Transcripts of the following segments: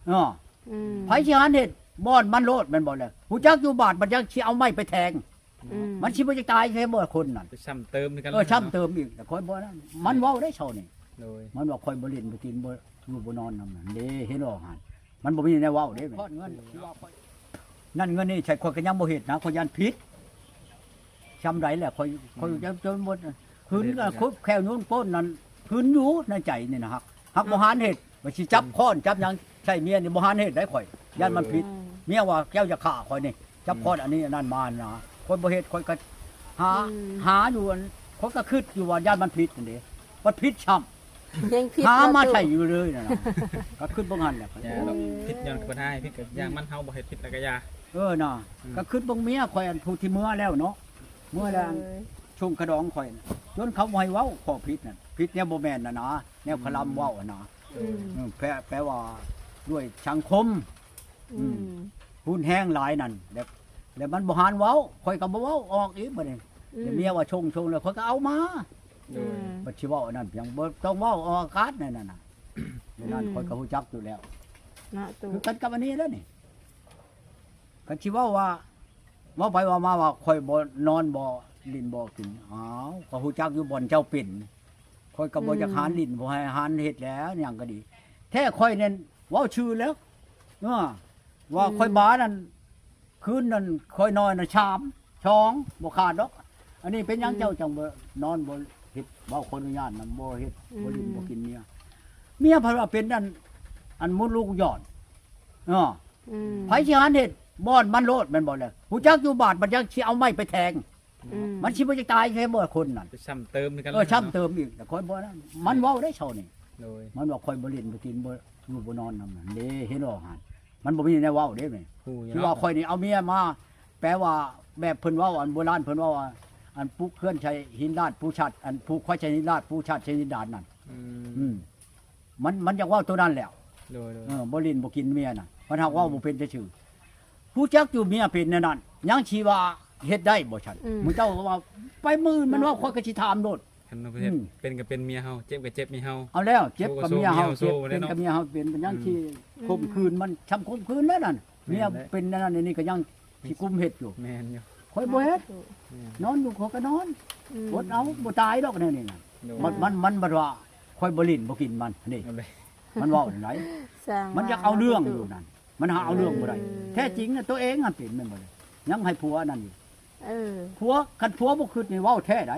ເນາະ ອືມ ໃຜຊິຫັນເຮັດບ່ອນມັນໂລດແມ່ນບໍ່ລະ? ຮູ້ຈັກຢູ່ບາດມັນຍັງຊິເອົາໄມ້ໄປແທງ ອືມ ມັນຊິບໍ່ຈັກຕາຍແທ້ບໍ່ຄົນນັ້ນ ໄປຊ້ຳເຕີມຄືກັນ ເອີ ຊ້ຳເຕີມອີກ ແຕ່ຂ້ອຍບໍ່ນັ້ນ ມັນເວົ້າໄດ້ເຊົານີ້ ໂດຍ ມັນວ່າຂ້ອຍບໍ່ຫຼິ້ນບໍ່ກິນ ບໍ່ຢູ່ບໍ່ນອນນຳນັ້ນເດ້ ເຫັນບໍ່ຫັ້ນ ມັນບໍ່ມີແນວເວົ້າເດ້ ເງິນທີ່ວ່າຂ້ອຍ ນັ້ນເງິນນີ້ໃຊ້ຂ້ອຍກໍຍັງບໍ່ເຮັດນະ ຂ້ອຍຢ້ານຜິດ ຊ່ຳໃດແຫຼະ ຂ້ອຍ ຂ້ອຍຈະຈົນໝົດ ຫຶງກໍຄຸບແຂ້ວໂຍນກົ້ນນັ້ນ ຫຶງຢູ່ໃນໃຈນີ້ນະ ຮັກ ຮັກບໍ່ຫັນເຮັດ ວ່າຊິຈັບຄ້ອນຈັບຫຍັງໃສ່ເມຍນີ້ ບໍ່ຫັນເຮັດໄດ໋ຂ້ອຍ ຢ້ານມັນຜິດ ເມຍວ່າເຈົ້າຢ່າຂ້າຂ້ອຍນີ້ ຈັບຄ້ອນອັນນີ້ອັນນັ້ນມານະ ຂ້ອຍບໍ່ເຮັດ ຂ້ອຍກໍຫາ ຫາຢູ່ ຂ້ອຍກໍຄິດຢູ່ວ່າຢ້ານມັນຜິດຫັ້ນເດ້ ມັນຜິດຊ້ຳ ຍັງຜິດ ຫາມາໃສ່ຢູ່ເລີຍນັ້ນນະ ກໍຄິດເບິ່ງຫັ້ນແຫຼະ ຜິດຍ້ອນເພິ່ນໃຫ້ ຜິດກໍຢ່າມັນ ເຮົາບໍ່ເຮັດຜິດແລ້ວກໍຢ່າ ເອີນະ ກໍຄິດເບິ່ງເມຍຂ້ອຍອັນຜູ້ທີ່ເມືອແລ້ວເນາະ ເມືອແລ້ວ ສົ່ງຂະດອງຂ້ອຍ ຈົນເຂົາບໍ່ໃຫ້ເວົ້າຂໍ້ຜິດນັ້ນ ຜິດແນວບໍ່ແມ່ນນະນະ ແນວຄະລຳເວົ້າຫັ້ນນະ ອືມ ເອີ ແປ ແປວ່າດ້ວຍສັງຄົມ ອືມ ຮຸນແຮງຫຼາຍນັ້ນ ແລ້ວ ແລ້ວມັນບໍ່ຫັນເວົ້າ ຂ້ອຍກໍບໍ່ເວົ້າອອກອີກບັດນີ້ ແລ້ວເມຍວ່າຊົງໆ ແລ້ວຂ້ອຍກໍເອົາມາ ໂດຍ ບັດຊິເວົ້າອັນນັ້ນ ຍັງບໍ່ຕ້ອງເວົ້າອອກອາກາດແນວນັ້ນນະ ແນວນັ້ນຂ້ອຍກໍຮູ້ຈັກຢູ່ແລ້ວ ນະ ຄືກັນກັບອັນນີ້ແຫຼະນີ້ ຄັນຊິເວົ້າວ່າ ເວົ້າໄປເວົ້າມາວ່າຂ້ອຍບໍ່ນອນບໍ່ຫຼິ້ນບໍ່ກິນ ອ້າວ ກໍຮູ້ຈັກຢູ່ບ່ອນເຈົ້າເປັນ ຂ້ອຍກໍບໍ່ຢາກຫາຫຼິ້ນ ບໍ່ໃຫ້ຫາເຮັດແຫຼະ ຫຍັງກໍດີ ແທ້ຂ້ອຍນັ້ນເວົ້າຊື່ແລ້ວ ເອີ ວ່າຂ້ອຍບານັ້ນ ຄືນນັ້ນຂ້ອຍນອນນະ ສາມ ສອງ ບໍ່ຂາດດອກ ອັນນີ້ເປັນຫຍັງເຈົ້າຈັ່ງບໍ່ນອນບໍ່ເຮັດ ເວົ້າ ຂໍອະນຸຍາດນຳ ບໍ່ເຮັດ ບໍ່ຫຼິ້ນບໍ່ກິນເມຍ ເມຍເພິ່ນວ່າເປັນອັນ ອັນມົດລູກຢອດ ເນາະ ອືມ ໃຜຊິຫັນເຮັດບ່ອນມັນໂລດແມ່ນບໍ່ລະ? ຮູ້ຈັກຢູ່ບາດມັນຍັງຊິເອົາໄມ້ໄປແທງ ອືມ ມັນຊິບໍ່ຈັກຕາຍແທ້ບໍ່ຄົນນັ້ນ ໄປຊ້ຳເຕີມຄືກັນ ເອີ ຊ້ຳເຕີມອີກ ແຕ່ຂ້ອຍບໍ່ນັ້ນ ມັນເວົ້າໄດ້ເຊົານີ້ ໂດຍ ມັນວ່າຂ້ອຍບໍ່ຫຼິ້ນບໍ່ກິນ ບໍ່ຢູ່ບໍ່ນອນນຳນັ້ນເດ້ ເຫັນບໍ່ຫັ້ນ ມັນບໍ່ມີແນວເວົ້າເດ້ ທີ່ວ່າຂ້ອຍນີ້ເອົາເມຍມາ ແປວ່າແບບເພິ່ນເວົ້າ ອັນໂບລານເພິ່ນເວົ້າວ່າ ອັນປູກເຮືອນໃສ່ຫີນລາດປູຊັດ ອັນປູກຄວາຍໃສ່ຫີນລາດປູຊັດໃສ່ຫີນລາດນັ້ນ ອືມ ມັນ ມັນຢາກເວົ້າໂຕນັ້ນແຫຼະ ໂດຍໆ ເອີ ບໍ່ຫຼິ້ນບໍ່ກິນເມຍນະ ມັນຫາກເວົ້າບໍ່ເປັນຊື່ໆ ຮູ້ຈັກຢູ່ເມຍເປັນແນວນັ້ນ ຍັງຊິວ່າເຮັດໄດ້ບໍ່ຊັ້ນ ອືມ ໝູ່ເຈົ້າກໍວ່າ ໄປມື້ອື່ນມັນເວົ້າ ເນາະ ຂ້ອຍກໍຊິຖາມໂລດ ຄັນເຮົາເຮັດ ອືມ ເປັນກໍເປັນເມຍເຮົາ ເຈັບກໍເຈັບເມຍເຮົາ ເອົາແລ້ວ ເຈັບກໍເມຍເຮົາ ໂຊກໍໂຊ ເຈັບ ເນາະ ເປັນກໍເມຍເຮົາເປັນ ມັນຍັງ ອືມ ຊິຂົ່ມຂືນມັນ ຊ່ຳຂົ່ມຂືນແລ້ວນັ້ນ ອືມ ເມຍເປັນແນວນັ້ນແນວນີ້ກໍຍັງຊິກຸມເຮັດຢູ່ ແມ່ນຢູ່ ຂ້ອຍບໍ່ເຮັດ ແມ່ນ ນອນຢູ່ຂ້ອຍກໍນອນ ອືມ ອົດເອົາ ບໍ່ຕາຍດອກແນວນີ້ນະ ໂດຍ ມັນ ມັນ ມັນບັດວ່າຂ້ອຍບໍ່ຫຼິ້ນບໍ່ກິນມັນນີ້ ມັນເວົ້າຈັ່ງໃດ ມັນຢາກເອົາເລື່ອງຢູ່ນັ້ນ ມັນຫາເອົາເລື່ອງບໍ່ໄດ້ ອືມ ແທ້ຈິງນະ ໂຕເອງຫັ້ນເປັນແມ່ນບໍ່ລະ ຍັງໃຫ້ຜົວນັ້ນຢູ່ ເອີ ຜົວ ຄັນຜົວບໍ່ຄິດນີ້ເວົ້າແທ້ໃດ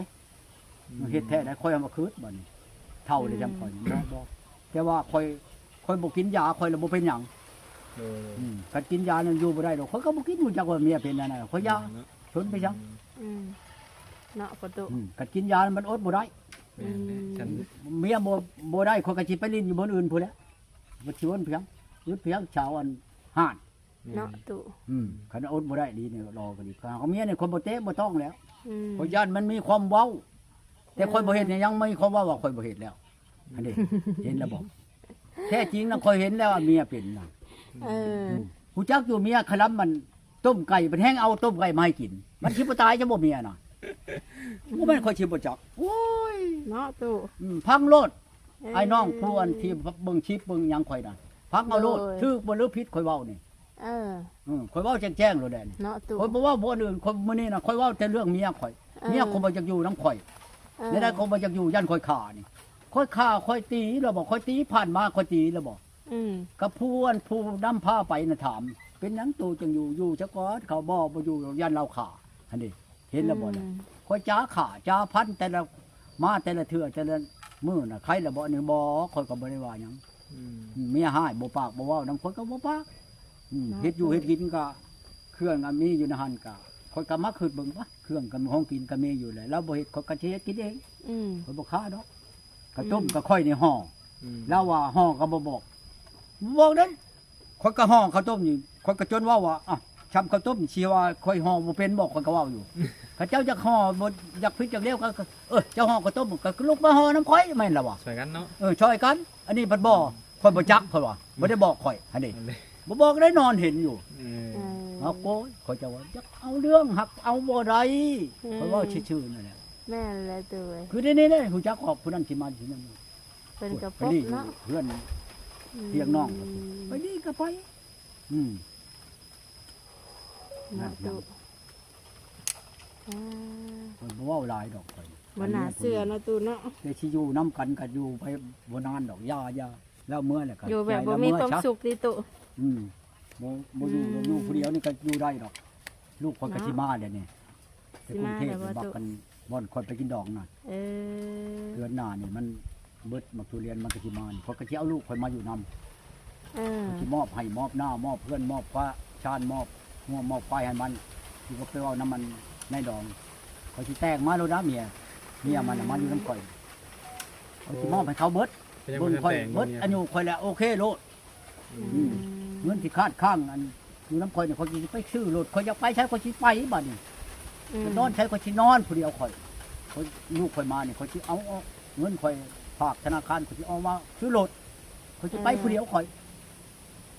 ອືມ ເຮັດແທ້ໃດ ຂ້ອຍວ່າຄິດບັດນີ້ ເຖົ້າແລ້ວ ອືມ ຈຳຂ້ອຍ ບໍ່ ບໍ່ ແຕ່ວ່າຂ້ອຍ ຂ້ອຍບໍ່ກິນຢາ ຂ້ອຍລະບໍ່ເປັນຫຍັງ ໂດຍ ອືມ ຄັນກິນຢານັ້ນຢູ່ບໍ່ໄດ້ດອກ ຂ້ອຍກໍບໍ່ກິນ ຮູ້ຈັກວ່າເມຍເປັນອັນນັ້ນ ຂ້ອຍຢ່າ ອືມ ເນາະ ທົນໄປຊະ ອືມ ເນາະ ປະຕູ ອືມ ຄັນກິນຢາມັນອົດບໍ່ໄດ້ ແມ່ນແຫຼະ ອືມ ເມຍບໍ່ ບໍ່ໄດ້ ຂ້ອຍກໍຊິໄປຫຼິ້ນຢູ່ບ່ອນອື່ນພຸ້ນແຫຼະ ບໍ່ຊວນພຽງ ອຶດພຽງຊາວອັນຮ້ານ ເນາະ ອືມ ຕູ້ ອືມ ຄັນອົດບໍ່ໄດ້ດີນີ້ລໍກໍດີ ເອົາເມຍນີ້ຂ້ອຍບໍ່ແຕະບໍ່ຕ້ອງແລ້ວ ອືມ ຂ້ອຍຢ້ານມັນມີຄວາມເວົ້າ ແຕ່ຂ້ອຍບໍ່ເຮັດນີ້ ເອີ ຍັງມີຄວາມເວົ້າວ່າຂ້ອຍບໍ່ເຮັດແລ້ວ ອັນນີ້ ເຫັນແລ້ວບໍ່ ແທ້ຈິງນະ ຂ້ອຍເຫັນແລ້ວວ່າເມຍເປັນນະ ເອີ ອືມ ຮູ້ຈັກຢູ່ເມຍຄະລຳມັນ ຕົ້ມໄກ່ ມັນແຮ່ງເອົາຕົ້ມໄກ່ມາໃຫ້ກິນ ມັນຊິບໍ່ຕາຍຊະບໍ່ເມຍນະ ບໍ່ແມ່ນຂ້ອຍຊິບໍ່ຈັກ ໂອ້ຍ ເນາະ ຕູ້ ອືມ ຟັງໂລດ ເອີ ອ້າຍນ້ອງຜູ້ອັນທີ່ເບິ່ງຄລິບເບິ່ງຫຍັງຂ້ອຍນະ ຟັງເອົາໂລດ ໂດຍ ຖືກບໍ່ຫຼືຜິດຂ້ອຍເວົ້ານີ້ ເອີ ອືມ ຂ້ອຍເວົ້າແຈ້ງໆໂລດແດນີ້ ເນາະ ຕູ້ ຂ້ອຍບໍ່ເວົ້າບ່ອນອື່ນ ຂ້ອຍ ມື້ນີ້ນະ ຂ້ອຍເວົ້າແຕ່ເລື່ອງເມຍຂ້ອຍ ເອີ ເມຍຂ້ອຍບໍ່ຢາກຢູ່ນຳຂ້ອຍ ເອີ ແນວໃດຂ້ອຍບໍ່ຢາກຢູ່ ຢ້ານຂ້ອຍຂ້ານີ້ ຂ້ອຍຂ້າ ຂ້ອຍຕີແລ້ວບໍ່ ຂ້ອຍຕີ ຜ່ານມາຂ້ອຍຕີແລ້ວບໍ່ ອືມ ກັບຜູ້ອັນ ຜູ້ນຳພາໄປນະ ຖາມ ເປັນຫຍັງໂຕຈັ່ງຢູ່ ຢູ່ຊະກ່ອນ ເຂົາບໍ່ ບໍ່ຢູ່ ຢ້ານລາວຂ້າ ຫັ້ນເດ ເຫັນແລ້ວບໍ່ລະ ອືມ ຂ້ອຍຈາຂ້າ ຈາຟັນ ແຕ່ລະ ມາແຕ່ລະເທື່ອ ແຕ່ລະມື້ນະ ໄຄລະບໍ່ ອັນນີ້ບໍ່ ຂ້ອຍກໍບໍ່ໄດ້ວ່າຫຍັງ ອືມ ເມຍຮ້າຍ ບໍ່ປາກບໍ່ເວົ້ານຳ ຂ້ອຍກໍບໍ່ປາກ ອືມ ເນາະ ເຮັດຢູ່ເຮັດກິນກໍ ເຄື່ອງອັນມີຢູ່ໃນຫັ້ນກໍ ຂ້ອຍກໍມາຄິດເບິ່ງ ປະ ເຄື່ອງກັບຂອງກິນກໍມີຢູ່ແຫຼະ ລາວບໍ່ເຮັດ ຂ້ອຍກໍຊິເຮັດກິນເອງ ອືມ ຂ້ອຍບໍ່ຄ້າດອກ ເຂົ້າຕົ້ມ ອືມ ກໍຂ້ອຍນີ້ຫໍ່ ອືມ ລາວວ່າຫໍ່ກໍບໍ່ບອກ ບໍ່ບອກເດ້ ຂ້ອຍກໍຫໍ່ເຂົ້າຕົ້ມນີ້ ຂ້ອຍກໍຈົນເວົ້າວ່າ ອ້າວ ຊ່ຳເຂົ້າຕົ້ມ ຊິວ່າຂ້ອຍຫໍ່ບໍ່ເປັນບໍ ຂ້ອຍກໍເວົ້າຢູ່ ເຂົາເຈົ້າຢາກຫໍ່ ບໍ່ຢາກຜິດຢາກລຽວ ກໍ ເອີ ເຈົ້າຫໍ່ເຂົ້າຕົ້ມ ກໍລຸກມາຫໍ່ນຳຂ້ອຍ ແມ່ນລະວ່າ ຊ່ອຍກັນເນາະ ເອີ ຊ່ອຍກັນ ອັນນີ້ພັດບໍ່ ອືມ ຂ້ອຍບໍ່ຈັກ ຂ້ອຍວ່າ ອືມ ບໍ່ໄດ້ບອກຂ້ອຍ ຫັ້ນເດ ອັນນີ້ ບໍ່ບອກໄດ້ ນອນເຫັນຢູ່ ເອີ ເອີ ເອົາໂກຍ ຂ້ອຍຈະວ່າ ຢາກເອົາເລື່ອງ ຮັກເອົາບໍ່ໄດ້ ອືມ ຂ້ອຍເວົ້າຊື່ໆນັ້ນແຫຼະ ແມ່ນແຫຼະ ໂດຍ ຄືໃນນີ້ເດ້ ຮູ້ຈັກອອກ ຜູ້ນັ້ນຊິມາ ຜູ້ນັ້ນ ເພິ່ນກໍພົບເນາະ ໄປລີ້ຢູ່ເຮືອນ ອືມ ພຽງນ້ອງ ໄປລີ້ ກໍໄປ. ອືມ ເນາະ ນັ້ນ ຕູ້ ອ່າ ຂ້ອຍບໍ່ເວົ້າຫຼາຍດອກ ຂ້ອຍ ບໍ່ໜ້າເຊື່ອເນາະ ຕູ້ເນາະ ແຕ່ຊິຢູ່ນຳກັນກໍຢູ່ໄປບໍ່ນານດອກ. ຢ່າ ຢ່າ ລາວເມືອແລ້ວກໍ ຢູ່ແບບບໍ່ມີຄວາມສຸກຕິຕູ້. ອືມ ບໍ່ ບໍ່ຢູ່ ອືມ ຢູ່ຜູ້ດຽວນີ້ກໍຢູ່ໄດ້ດອກ. ລູກຂ້ອຍກໍ ເນາະ ຊິມາແລ້ວນີ້ ໄປກຸງເທບ ຊິມາແລ້ວບໍ່ຕູ້? ບັກກັນ ບ່ອນຂ້ອຍໄປກິນດອງນະ ເອີ ເດືອນໜ້ານີ້ມັນເບິດໝາກທຸລຽນ ມັນກໍຊິມານີ້ ຂ້ອຍກໍຊິເອົາລູກຂ້ອຍມາຢູ່ນຳ. ເອີ ຂ້ອຍຊິມອບໃຫ້ ມອບນາ ມອບເຮືອນ ມອບຄວາ ຊານ ມອບງົວ ມອບຄວາຍໃຫ້ມັນ. ຄືວ່າໄປເວົ້ານຳມັນນາຍດອງ ຂ້ອຍຊິແຕ່ງມາໂລດນະ ເມຍ ເມຍມັນນະ ອືມ ມາຢູ່ນຳຂ້ອຍ. ຂ້ອຍຊິມອບໃຫ້ເຂົາເບິດ ເບິ່ງຂ້ອຍເບິດ ອາຍຸຂ້ອຍແລ້ວ ໂອເຄໂລດ. ອືມ ອືມ ເງິນທີ່ຄ້າງ ຄ້າງອັນຢູ່ນຳຂ້ອຍນີ້ ຂ້ອຍຊິໄປຊື້ລົດ ຂ້ອຍຢາກໄປໃສຂ້ອຍຊິໄປ. ບາດນີ້ ອືມ ນອນໃສຂ້ອຍຊິນອນຜູ້ດຽວຂ້ອຍ. ຂ້ອຍ ລູກຂ້ອຍມານີ້ ຂ້ອຍຊິເອົາ ເອົາເງິນຂ້ອຍຝາກທະນາຄານ ຂ້ອຍຊິເອົາມາຊື້ລົດ ຂ້ອຍຊິໄປ ເອີ ຜູ້ດຽວຂ້ອຍ.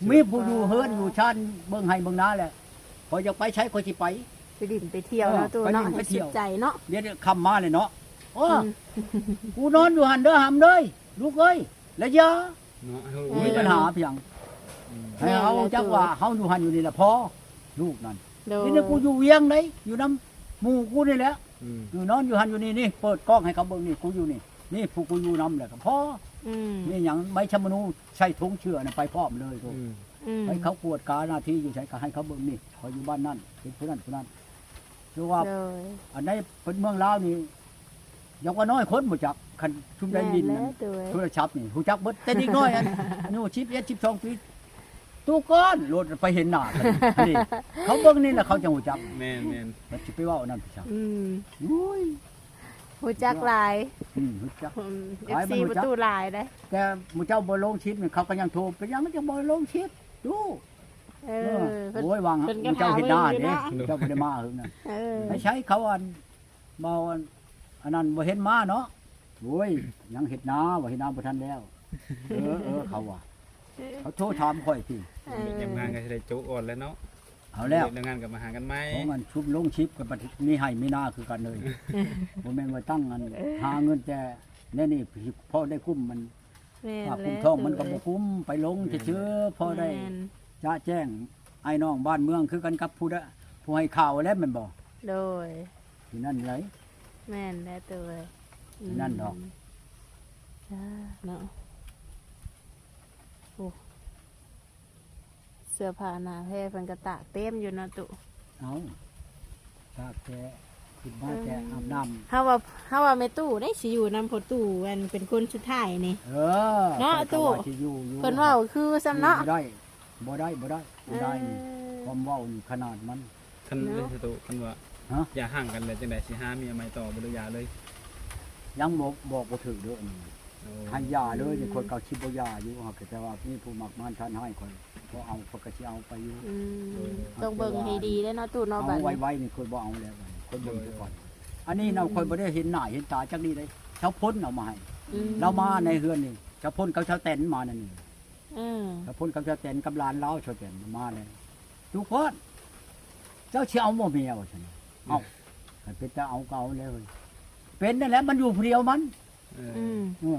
ມີຜູ້ຢູ່ເຮືອນຢູ່ຊານ ເບິ່ງໄຮ່ເບິ່ງນາແຫຼະ ຂ້ອຍຢາກໄປໃສຂ້ອຍຊິໄປ. ໄປຫຼິ້ນໄປທ່ຽວເນາະ ເອີ ຕູ້ເນາະ ໄປຫຼິ້ນໄປທ່ຽວ ໃຫ້ສຸກໃຈເນາະ. ດຽວຄ່ຳມາແລ້ວເນາະ ໂອ້ ອືມ ກູນອນຢູ່ຫັ້ນເດີ ຫຳເດີ ລູກເອີຍ ແລະຢ່າ ເນາະ ໃຫ້ຮູ້ ມີບັນຫາພຽງ ອືມ ໃຫ້ເຮົາຮູ້ຈັກວ່າເຮົາຢູ່ຫັ້ນຢູ່ນີ້ລະພໍ ລູກນັ້ນ. ໂດຍ ນີ້ກູຢູ່ວຽງໃດ ຢູ່ນຳໝູ່ກູນີ້ແຫຼະ ອືມ ຢູ່ນອນຢູ່ຫັ້ນຢູ່ນີ້ ນີ້ ເປີດກ້ອງໃຫ້ເຂົາເບິ່ງ ນີ້ ກູຢູ່ນີ້ ນີ້ ຜູ້ກູຢູ່ນຳແຫຼະກໍພໍ. ອືມ ມີຫຍັງ ໃບຊຳມະນູໃສ່ຖົງເສື້ອນະ ໄປພ້ອມເລີຍ. ໂດຍ ອືມ ໃຫ້ເຂົາກວດກາໜ້າທີ່ຢູ່ໃສກໍໃຫ້ເຂົາເບິ່ງ ນີ້ ຂ້ອຍຢູ່ບ້ານນັ້ນ ເປັນຜູ້ນັ້ນຜູ້ນັ້ນ. ຄືວ່າ ໂດຍ ອັນໃດເປັນເມືອງລາວນີ້ ຢ່າວ່ານ້ອຍຄົນບໍ່ຈັກ ຄັນຊຸມໄດ້ຍິນ ແມ່ນແລ້ວ ໂດຍ ໂທລະສັບນີ້ຮູ້ຈັກເບິດ ແຕ່ເດັກນ້ອຍອັນ ອາຍຸສິບເອັດ ສິບສອງປີ ຕູ້ກ້ອນໂລດໄປເຫັນໜ້າກັນ ອັນນີ້ ເຂົາເບິ່ງນີ້ແຫຼະເຂົາຈັ່ງຮູ້ຈັກ. ແມ່ນໆ ແລ້ວຊິໄປເວົ້າອັນນັ້ນໄປຊະ. ອືມ ໂອ້ຍ ຮູ້ຈັກຫຼາຍ ອືມ ຮູ້ຈັກ ອືມ ເອັຟຊີປະຕູຫຼາຍເດ້. ແຕ່ໝູ່ເຈົ້າບໍ່ລົງຄລິບນີ້ ເຂົາກໍຍັງໂທ ເປັນຫຍັງມັນຈັ່ງບໍ່ລົງຄລິບ ຕູ້? ເອີ ເອີ ໂອ້ຍ ຫວ່າງ ເພິ່ນກໍ ໝູ່ເຈົ້າເຮັດນາເດ້ ເນາະ ເຈົ້າບໍ່ໄດ້ມາເຫິງນະ. ເອີ ໄປໃສເຂົາອັນ ເວົ້າອັນ ອັນນັ້ນບໍ່ເຫັນມາເນາະ. ໂອ້ຍ ຍັງເຮັດນາ ວ່າເຮັດນາບໍ່ທັນແລ້ວ. ເອີ ເອີ ເຂົາວ່າ ເຂົາໂທຖາມຂ້ອຍຕິ. ເອີ ວຽກງານກໍຊິໄດ້ໂຈະກ່ອນແລ້ວເນາະ. ເອົາແລ້ວ ວຽກງານກໍມາຫາກັນໃໝ່. ຂອງອັນຊຸມລົງຄລິບກໍບັດມີໄຮ່ມີນາຄືກັນເລີຍ. ບໍ່ແມ່ນວ່າຕັ້ງອັນຫາເງິນແຕ່ແນວນີ້ ພໍໄດ້ກຸ້ມມັນ ແມ່ນ ພາກກຸ້ມທ້ອງມັນກໍບໍ່ກຸ້ມ ໄປລົງ ແມ່ນ ຊື່ໆ ພໍໄດ້ ແມ່ນ ຈະແຈ້ງອ້າຍນ້ອງບ້ານເມືອງ ຄືກັນກັບຜູ້ໃດ ຜູ້ໃຫ້ຂ່າວແຫຼະແມ່ນບໍ່? ໂດຍ ທີ່ນັ້ນເລີຍ ແມ່ນແຫຼະໂຕເອີຍ. ທີ່ນັ້ນດອກ ອືມ ຈ້າ ເນາະ. ໂອ້ ເສື້ອຜ້າໜ້າແພເພິ່ນກໍຕາກເຕັມຢູ່ເນາະຕຸ. ເອົາ ຕາກແຕ່ ຂຶ້ນມາແຕ່ອາບນ້ຳ. ເອີ ເຮົາວ່າ ເຮົາວ່າແມ່ຕູ້ໄດ້ຊິຢູ່ນຳພໍ່ຕູ້ ອັນເປັນຄົນສຸດທ້າຍນີ້. ເອີ ເນາະ ຕູ້ ຊິຢູ່ຢູ່ ເພິ່ນເວົ້າຄືຊ້ຳເນາະ. ບໍ່ໄດ້ ບໍ່ໄດ້ ບໍ່ໄດ້ ເອີ ບໍ່ໄດ້ນີ້ ຄວາມເວົ້ານີ້ຂະໜາດມັນ. ຄັນ ເນາະ ເລີຍຕູ້ ຄັນວ່າ ຮະ ຢ່າຮ້າງກັນແລ້ວ ຈັ່ງໃດຊິຫາເມຍໃໝ່ຕໍ່ບໍ່ ຫຼືຢ່າເລີຍ? ຍັງບໍ່ ບອກບໍ່ຖືກເດີ້ ອັນນີ້. ໂອ້ ໃຫ້ຢ່າເລີຍນີ້ ອືມ ຂ້ອຍກໍຊິບໍ່ຢ່າຢູ່ ຫາກແຕ່ວ່າມີຜູ້ມັກມານທານຮ້າຍຂ້ອຍ ບໍ່ເອົາ ຂ້ອຍກໍຊິເອົາໄປຢູ່. ອືມ ໂດຍ ຕ້ອງເບິ່ງໃຫ້ດີເດ້ເນາະຕູ້ເນາະ. ເອົາໄວໆນີ້ຂ້ອຍບໍ່ເອົາແລ້ວ ຂ້ອຍເບິ່ງ ໂດຍ ຊະກ່ອນ. ອັນນີ້ນະ ອືມ ຂ້ອຍບໍ່ໄດ້ເຫັນໜ້າເຫັນຕາຈັກນີ້ເດ້ ຊາວພົນເອົາມາໃຫ້. ອືມ ລາວມາໃນເຮືອນນີ້ ຊາວພົນກັບຊາວແຕນມານັ້ນນີ້. ເອີ ຊາວພົນກັບຊາວແຕນກັບຫຼານລາວ ຊາວແຕນມາແລ້ວ. ທຸກຄົນ ເຈົ້າຊິເອົາບໍ່ເມຍວ່າຊັ້ນ. ເອົ້າ ຄັນເປັນຕາເອົາກໍເອົາແລ້ວເອີຍ. ເປັນນັ້ນແຫຼະ ມັນຢູ່ຜູ້ດຽວມັນ. ເອີ ອືມ ເອີ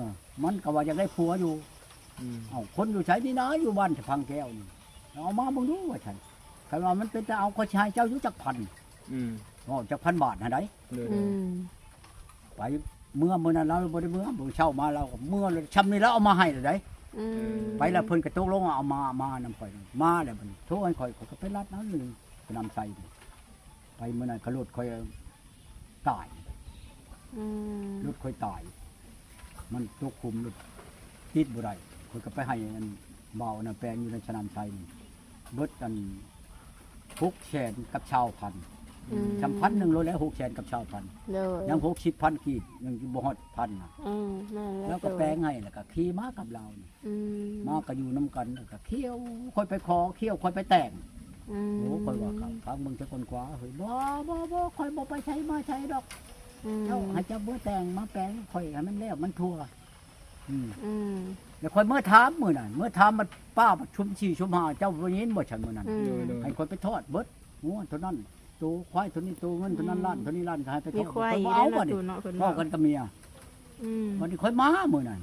ມັນກໍວ່າຢາກໄດ້ຜົວຢູ່. ອືມ ເອົ້າ ຄົນຢູ່ໃສນີ້ນະ ຢູ່ບ້ານສະພັງແກ້ວນີ້ ເອົາມາເບິ່ງດູວ່າຊັ້ນ. ຄັນວ່າມັນເປັນຕາເອົາ ຂ້ອຍຊິໃຫ້ເຈົ້າຢູ່ຈັກພັນ. ອືມ ເວົ້າຈັກພັນບາດຫັ້ນໃດ. ໂດຍ ອືມ ໄປເມື່ອມື້ນັ້ນລາວບໍ່ໄດ້ເມືອ ມື້ເຊົ້າມາລາວກໍເມືອເລີຍ. ຊ່ຳນີ້ລາວເອົາມາໃຫ້ແລ້ວໃດ. ອືມ ເອີ ໄປແລ້ວເພິ່ນກໍຕົກລົງເອົາມາ ມານຳຂ້ອຍ ມາແລ້ວບັດນີ້ໂທໃຫ້ຂ້ອຍ ຂ້ອຍກໍໄປລັດເອົາຢູ່ສະໜາມໄຊ. ໄປມື້ນັ້ນກໍລົດຂ້ອຍຕາຍ. ອືມ ລົດຂ້ອຍຕາຍ ມັນຕົກຂຸມ ລົດຕິດບໍ່ໄດ້. ຂ້ອຍກໍໄປໃຫ້ອັນບ່າວອັນນັ້ນແປງຢູ່ໃນສະໜາມໄຊນີ້ ເບິດອັນຫົກແສນກັບຊາວພັນ. ອືມ ຊ່ຳພັນໜຶ່ງໂລດແຫຼະ ຫົກແສນກັບຊາວພັນ. ໂດຍ ຍັງຫົກສິບພັນກີບ ຍັງບໍ່ຮອດພັນນະ. ອືມ ແມ່ນແລ້ວ ແລ້ວກໍແປງໃຫ້ ແລ້ວກໍຂີ່ມາກັບລາວນີ້. ອືມ ມາກໍຢູ່ນຳກັນ ແລ້ວກໍຂຽວ ຂ້ອຍໄປຂໍ ຂຽວ ຂ້ອຍໄປແຕ່ງ. ອືມ ໂອ້ ຂ້ອຍວ່າ ຟັງເບິ່ງຊະກ່ອນກວ່າເຮີ້ຍ. ບໍ່ ບໍ່ ບໍ່ ຂ້ອຍບໍ່ໄປໃສມາໃສດອກ. ອືມ ເຈົ້າ ໃຫ້ເຈົ້າເມືອແຕ່ງມາແປງຂ້ອຍໃຫ້ມັນແລ້ວມັນທົ່ວ. ອືມ ອືມ ແລ້ວຂ້ອຍເມືອຖາມມື້ນັ້ນ ເມືອຖາມບັດປ້າບັດຊຸມສີ່ຊຸມຫ້າ ເຈົ້າບໍ່ຍິນບໍ່ຊັ້ນມື້ນັ້ນ. ອືມ ໂດຍ ໂດຍ ໃຫ້ຂ້ອຍໄປທອດເບິດ ງົວເທົ່ານັ້ນ ໂຕຄວາຍເທົ່ານີ້ ໂຕເງິນເທົ່ານັ້ນ ອືມ ລ້ານເທົ່ານີ້ລ້ານ ກໍໃຫ້ໄປທອດ. ມີຄວາຍ ຂ້ອຍບໍ່ເອົາ ຢູ່ ບັດນີ້ ເນາະ ເພິ່ນ ເວົ້າກັນກັບເມຍ. ອືມ ບັດນີ້ຂ້ອຍມາມື້ນັ້ນ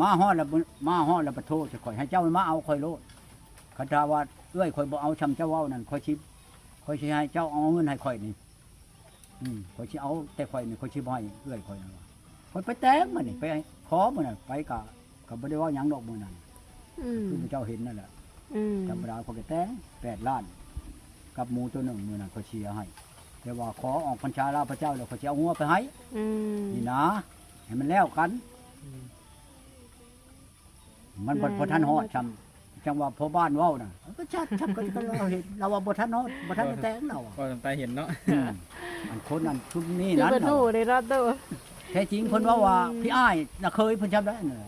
ມາຮອດແລ້ວ ມາຮອດແລ້ວປະໂທໃສ່ຂ້ອຍ ໃຫ້ເຈົ້າມາເອົາຂ້ອຍໂລດ. ຄັນຖ້າວ່າເອື້ອຍຂ້ອຍບໍ່ເອົາຊ່ຳເຈົ້າເວົ້ານັ້ນ ຂ້ອຍຊິ ຂ້ອຍຊິໃຫ້ເຈົ້າເອົາເງິນໃຫ້ຂ້ອຍນີ້ ອືມ ຂ້ອຍຊິເອົາແຕ່ຂ້ອຍນີ້ ຂ້ອຍຊິບໍ່ໃຫ້ເອື້ອຍຂ້ອຍນັ້ນວ່າ ຂ້ອຍໄປແຕ່ງມານີ້ ໄປຂໍມື້ນັ້ນ ໄປກະ ກະບໍ່ໄດ້ເວົ້າຫຍັງດອກມື້ນັ້ນ ອືມ ຄືໝູ່ເຈົ້າເຫັນນັ້ນແຫຼະ ອືມ ທຳມະດາຂ້ອຍກະແຕ່ງແປດລ້ານ ກັບໝູໂຕໜຶ່ງມື້ນັ້ນຂ້ອຍເສຍໃຫ້ ແຕ່ວ່າຂໍອອກພັນສາລາພະເຈົ້າແລ້ວ ຂ້ອຍຊິເອົາງົວໄປໃຫ້ ອືມ ນີ້ນາ ໃຫ້ມັນແລ້ວກັນ ອືມ ມັນບໍ່ ແມ່ນ ບໍ່ທັນຮອດຊ່ຳ ຈັ່ງວ່າພໍ່ບ້ານເວົ້ານະ ກໍຊັດ ຊັດ ກໍ ກໍລາວເຫັນ ລາວວ່າບໍ່ທັນຮອດ ບໍ່ທັນໄດ້ແຕ່ງລາວ ເວົ້າຕາມຕາເຫັນເນາະ ອືມ ອັນຄົນນັ້ນຊຸມນີ້ນັ້ນ ເພິ່ນຮູ້ເດ້ເນາະໂຕ ແທ້ຈິງເພິ່ນເວົ້າວ່າ ອືມ ພີ່ອ້າຍ ນ້າເຂີຍເພິ່ນຈຳໄດ້ນະ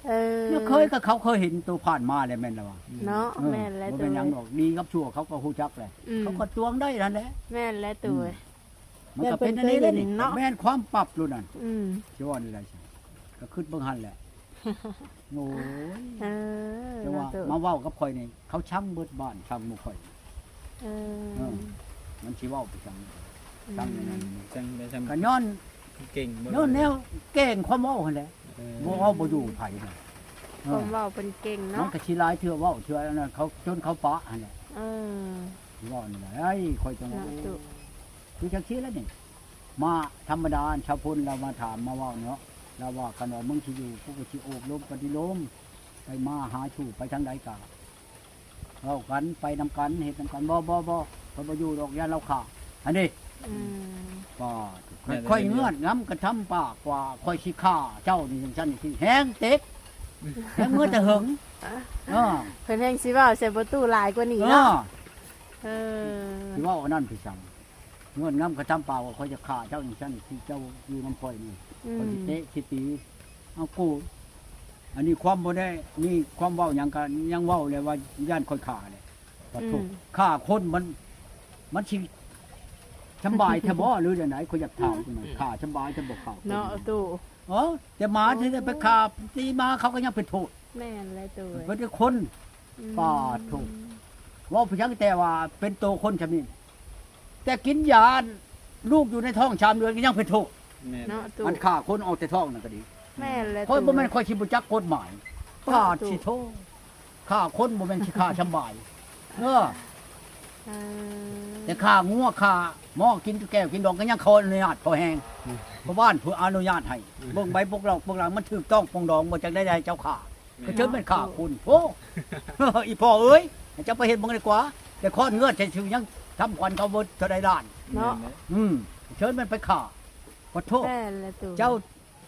ເອີ ນ້າເຂີຍກໍເຂົາເຄີຍເຫັນໂຕຜ່ານມາແລ້ວແມ່ນລະວ່າ ເນາະ ເອີ ແມ່ນແຫຼະ ບໍ່ແມ່ນຫຍັງດອກ ດີກັບຊົ່ວເຂົາກໍຮູ້ຈັກແຫຼະ ອືມ ເຂົາກໍຕວງໄດ້ນັ້ນແຫຼະ ແມ່ນແຫຼະໂຕ ອືມ ມັນກໍເປັນອັນນີ້ແຫຼະນີ້ ເນາະ ແມ່ນຄວາມປັບໂລດນັ້ນ ອືມ ຊິວ່າແນວໃດ ກໍຄິດເບິ່ງຫັ້ນແຫຼະ ໂອ້ຍ ເອີ ແຕ່ວ່າ ເນາະ ມາເວົ້າກັບຂ້ອຍນີ້ ເຂົາຊັງເບິດບ້ານ ຊັງໝູ່ຂ້ອຍ ເອີ ເອີ ມັນຊິເວົ້າໄປຈັ່ງ ອືມ ຊັງແນວນັ້ນ ຈັ່ງໄດ້ຊ່ຳ ກໍຍ້ອນ ເກັ່ງບໍ່ ຍ້ອນແນວແກ້ງຄວາມເວົ້າຫັ້ນແຫຼະ ເອີ ບໍ່ເວົ້າບໍ່ຢູ່ໃຜ ເອີ ຄວາມເວົ້າເພິ່ນເກັ່ງເນາະ ມັນກໍຊິຫຼາຍເທື່ອເວົ້າເທື່ອນັ້ນ ເຂົາ ຈົນເຂົາປະຫັ້ນແຫຼະ ເອີ ຊິເວົ້າແນວໃດ ຂ້ອຍຈັ່ງວ່າ ເນາະ ໂອ້ ຄືຈັ່ງຊີ້ແຫຼະນີ້ ມາທຳມະດາ ອັນຊາວພົນລາວມາຖາມມາເວົ້າເນາະ ລາວວ່າ ຄັນວ່າມຶງຊິຢູ່ ກູກໍຊິໂອບລົມປະຕິໂລມ ໄປມາຫາສູ່ໄປທາງໃດກະເວົ້າກັນ ໄປນຳກັນ ເຮັດນຳກັນ ບໍ່ ບໍ່ ບໍ່ ຂ້ອຍບໍ່ຢູ່ດອກ ຢ້ານລາວຂ້າ ຫັ້ນເດ້ ອືມ ປາດ ແມ່ນ ຂ້ອຍເງືອດງຳກະທຳປາກວ່າ ຂ້ອຍຊິຂ້າເຈົ້ານີ້ ຈັ່ງຊັ້ນຈັ່ງຊີ້ ແຮງເຕັກ ແຮງເມືອແຕ່ເຫິງ ເອີ ເພິ່ນແຮງຊິເວົ້າໃສ່ປະຕູຫຼາຍກວ່ານີ້ເນາະ ເອີ ເອີ ຊິເວົ້າອັນນັ້ນຄືຫຍັງ? ເງືອດງຳກະທຳປາກວ່າ ຂ້ອຍຈະຂ້າເຈົ້າຈັ່ງຊັ້ນ ທີ່ເຈົ້າຢູ່ນຳຂ້ອຍນີ້ ອືມ ຂ້ອຍຊິເຕະຊິຕີ ເອົາໂກ ອັນນີ້ຄວາມບໍ່ໄດ້ມີຄວາມເວົ້າຫຍັງ ກະຍັງເວົ້າແລ້ວວ່າຢ້ານຂ້ອຍຂ້າແຫຼະ ປະໂທ ອືມ ຂ້າຄົນມັນ ມັນຊິສຳບາຍແທ້ບໍ່ ຫຼືຈັ່ງໃດ? ຂ້ອຍຢາກຖາມ ອືມ ຂ້າສຳບາຍແທ້ບໍ່ ຂ້າຄົນ ເນາະ ຕູ້ ເອີ ແຕ່ໝາ ເນາະ ທີ່ໄດ້ໄປຂ້າຕີໝາ ເຂົາກໍຍັງເປັນໂທດ ແມ່ນແຫຼະ ຕູ້ ເປັນແຕ່ຄົນ ອືມ ປາດໂທ ເວົ້າພຽງແຕ່ວ່າເປັນໂຕຄົນຊ່ຳນີ້ ແຕ່ກິນຢາ ລູກຢູ່ໃນທ້ອງສາມເດືອນກໍຍັງເປັນໂທດ ແມ່ນ ເນາະ ຕູ້ ອັນຂ້າຄົນອອກແຕ່ທ້ອງນັ້ນກໍດີ ແມ່ນແຫຼະ ຂ້ອຍບໍ່ແມ່ນ ຕູ້ ຂ້ອຍຊິບໍ່ຈັກກົດໝາຍ ເນາະ ປາດ ຕູ້ ຊິໂທ ຂ້າຄົນບໍ່ແມ່ນຊິຂ້າສຳບາຍ ເອີ ເອີ ແຕ່ຂ້າງົວຂ້າໝໍ້ກິນແກ້ວກິນດອງກໍຍັງຂໍອະນຸຍາດພໍແຮງ ອືມ ພໍ່ບ້ານຜູ້ອະນຸຍາດໃຫ້ ອືມ ເບິ່ງໃບປົກລອກປົກລາງ ມັນຖືກຕ້ອງປອງດອງບໍ່ ຈັ່ງໃດໃຫ້ເຈົ້າຂ້າ ແມ່ນ ກໍເຊີນແມ່ນຂ້າຄົນ ໂອ້ ອີ່ພໍ່ເອີຍ ເຈົ້າໄປເຮັດເບິ່ງດີກວ່າ ແຕ່ຄອນເງືອດໃສ່ຊື່ຍັງທຳຂວັນເຂົາເບິດເທົ່າໃດລ້ານ ເນາະ ອືມ ເຊີນແມ່ນໄປຂ້າ ຂໍໂທດ ແມ່ນແຫຼະ ຕູ້ ເຈົ້າ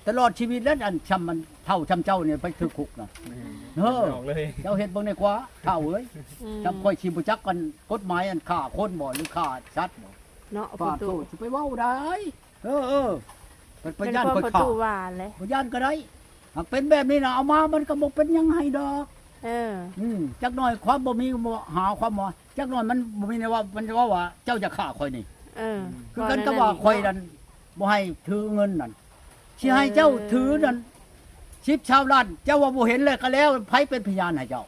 ຕະຫຼອດຊີວິດແລ້ວ ອັນຊ່ຳມັນເຖົ້າຊ່ຳເຈົ້ານີ້ໄປຖືກຄຸກນະ ແມ່ນ ເອີ ອອກເລີຍ ເຈົ້າເຮັດເບິ່ງດີກວ່າ ເຖົ້າເອີຍ ອືມ ຊ່ຳຂ້ອຍຊິບໍ່ຈັກອັນກົດໝາຍ ອັນຂ້າຄົນບໍ່ ຫຼືຂ້າສັດບໍ່ ເນາະ ຂໍໂທດ ປະຕູ ຊິໄປເວົ້າໄດ້ ເອີ ເອີ ເພິ່ນບໍ່ຢ້ານຂ້ອຍຂ້າ ບໍ່ຢ້ານກໍໄດ້ ຫາກເປັນແບບນີ້ນະ ເອົາມາມັນກໍບໍ່ເປັນຫຍັງໃຫ້ດອກ ເອີ ອືມ ຈັກໜ້ອຍຄວາມບໍ່ມີ ບໍ່ຫາຄວາມບໍ່ ຈັກໜ້ອຍມັນບໍ່ມີແນວວ່າ ມັນຈະເວົ້າວ່າເຈົ້າຈະຂ້າຂ້ອຍນີ້ ເອີ ຄືກັນກັບວ່າຂ້ອຍນັ້ນບໍ່ໃຫ້ຖືເງິນນັ້ນ ຊິໃຫ້ເຈົ້າຖືນັ້ນ ເອີ ສິບ ຊາວລ້ານ ເຈົ້າວ່າບໍ່ເຫັນແລ້ວກໍແລ້ວ ໃຜເປັນພະຍານໃຫ້ເຈົ້າ?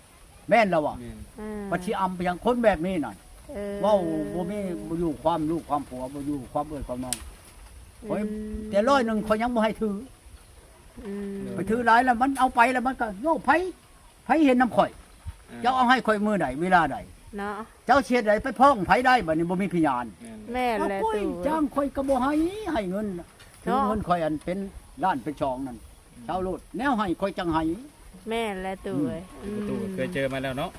ແມ່ນລະວະ ແມ່ນ ເອີ ປະຊິອຳໄປຫຍັງຄົນແບບນີ້ນັ້ນ ເອີ ເວົ້າບໍ່ມີ ບໍ່ຢູ່ຄວາມລູກຄວາມຜົວ ບໍ່ຢູ່ຄວາມເອື້ອຍຄວາມນ້ອງ ອືມ ຂ້ອຍແຕ່ຮ້ອຍໜຶ່ງຂ້ອຍຍັງບໍ່ໃຫ້ຖື ອືມ ໄປຖືຫຼາຍແລ້ວມັນເອົາໄປແລ້ວມັນກໍ ໂອ້ ໃຜ ໃຜເຫັນນຳຂ້ອຍ ເອີ ເຈົ້າເອົາໃຫ້ຂ້ອຍມື້ໃດເວລາໃດ ເນາະ ເຈົ້າຊິເຮັດໃດໄປຟ້ອງໃຜໄດ້ ບັດນີ້ບໍ່ມີພະຍານ ແມ່ນ ແມ່ນແຫຼະ ໂອ້ຍ ຕູ້ ຈ້າງຂ້ອຍກໍບໍ່ໃຫ້ ໃຫ້ເງິນ ເນາະ ເງິນຂ້ອຍອັນເປັນລ້ານເປັນສອງນັ້ນ ເຊົາໂລດ ແນວໃຫ້ຂ້ອຍຈັ່ງໃຫ້ ແມ່ນແຫຼະຕູ້ ອືມ ເອີຍ ອືມ ປະຕູເຄີຍເຈີມາແລ້ວເນາະ